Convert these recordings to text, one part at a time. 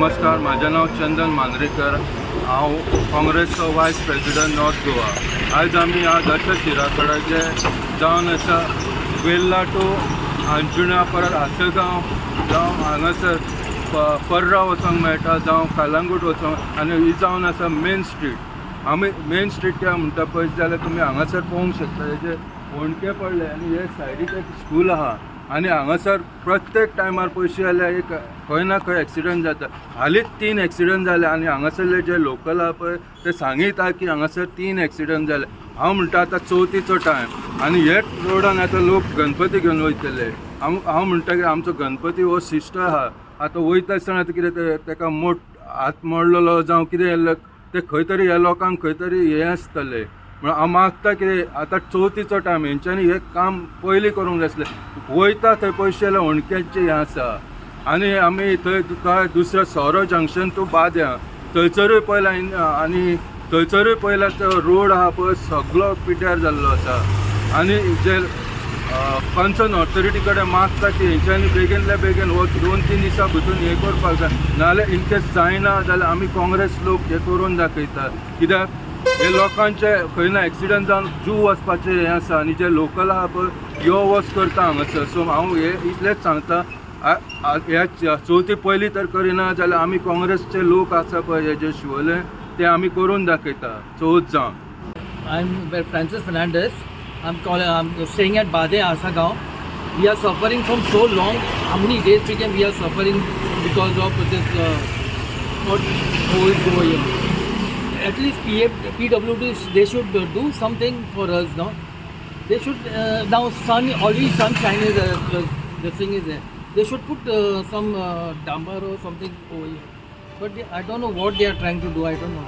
नमस्कार, माझें नांव चंदन मांद्रेकर. हांव काँग्रेसचो वायस प्रेसिडंट नॉर्थ गोवा. आयज आमी आज अशा शिराकडाचे जावन आसा वेल्ला टू अंजुणा, परत आसगांव जावं हांगासर पर्रा वचोंक मेळटा, जावं कलंगूट वचोंक. आनी ही जावन आसा मेन स्ट्रीट. आमी मेन स्ट्रीट म्हणटा पळयत जाल्यार तुमी हांगासर पळोवंक शकता हेजे होणके पडले आनी हे सायडीक एक स्कूल आहा. आनी हांगासर प्रत्येक टायमार पयशे जाल्यार एक खंय ना खंय एक्सिडंट जाता. हालींच 3 एक्सिडंट जाले आनी हांगासरले जे लोकल आहा पळय ते सांगिता की हांगासर 3 एक्सिडंट जाले. हांव म्हणटा आतां चवथीचो टायम आनी हे रोडान आतां लोक गणपती घेवन वयतले. हांव म्हणटा की आमचो गणपती हो सिस्टर आहा. आतां वयता आसतना आतां कितें तेका मोट हात मोडलेलो जावं कितें ते खंय तरी ह्या लोकांक खंय तरी हें आसतलें. म्हणून हांव मागता कितें आतां चवथीचो टायम हेंच्यांनी हें काम पयलीं करूंक जाय आसलें. वयता थंय पयशे जाल्यार होणक्याचें हें आसा. आनी आमी थंय तुका दुसरो सोरो जंक्शन टू बाद्यां थंयसरूय पळयला आनी थंयसरूय पळयला तो रोड आहा पळय सगळो पिड्ड्यार जाल्लो आसा. आनी जे कन्सर्न ऑथॉरिटी कडेन मागता की हेंच्यांनी बेगीनल्या बेगीन हो 2-3 दिसां भितून हें करपाक जाय, नाजाल्यार इनकेस जायना जाल्यार आमी काँग्रेस लोक हें करून दाखयता. कित्याक हे लोकांचे खंय ना एक्सिडंट जावन जीव वचपाचें हें आसा आनी जे लोकल आहा पळय यो वच करता हांगासर. सो हांव हे इतलेंच सांगता, ह्या चवथी पयलीं तर करिना जाल्यार आमी काँग्रेसचे लोक आसा पळय हे जे शिवोले ते आमी करून दाखयता चवथ जावन. I am Francis Fernandes. I'm staying at Bade, Asagaon. We are suffering from so long. How many days we are suffering because of this potholes over here. At least PWD, they should do something for us now. They should now sun already sunshine is the thing is there. They should put some damper or something over here. But I don't know what they are trying to do. I don't know.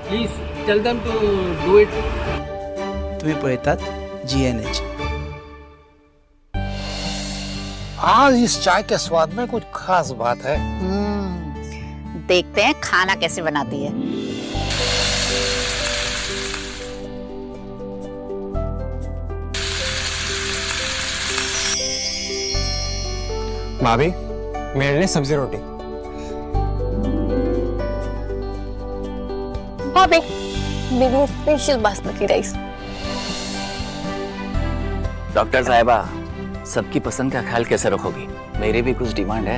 Please tell them to do it. तुम्ही पळयतात GNH. आज इस चाय K स्वाद में कुछ खास बात है। देखते हैं खाना कैसे बनाती है। भाभी, मेरे लिए सब्जी रोटी। भाभी, मेरे स्पेशल बासमती राइस। डॉक्टर साहिबा, सबकी पसंद का ख्याल कैसे रखोगी? मेरी भी कुछ डिमांड है।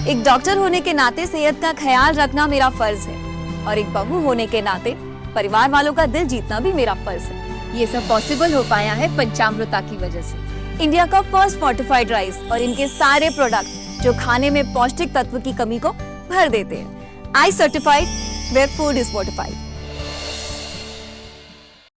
एक डॉक्टर होने के नाते सेहत का ख्याल रखना मेरा फर्ज है और एक बहू होने के नाते परिवार वालों का दिल जीतना भी मेरा फर्ज है। ये सब पॉसिबल हो पाया है पंचामृता की वजह से। इंडिया का फर्स्ट फोर्टिफाइड राइस और इनके सारे प्रोडक्ट जो खाने में पौष्टिक तत्व की कमी को भर देते हैं। I certified where food is fortified.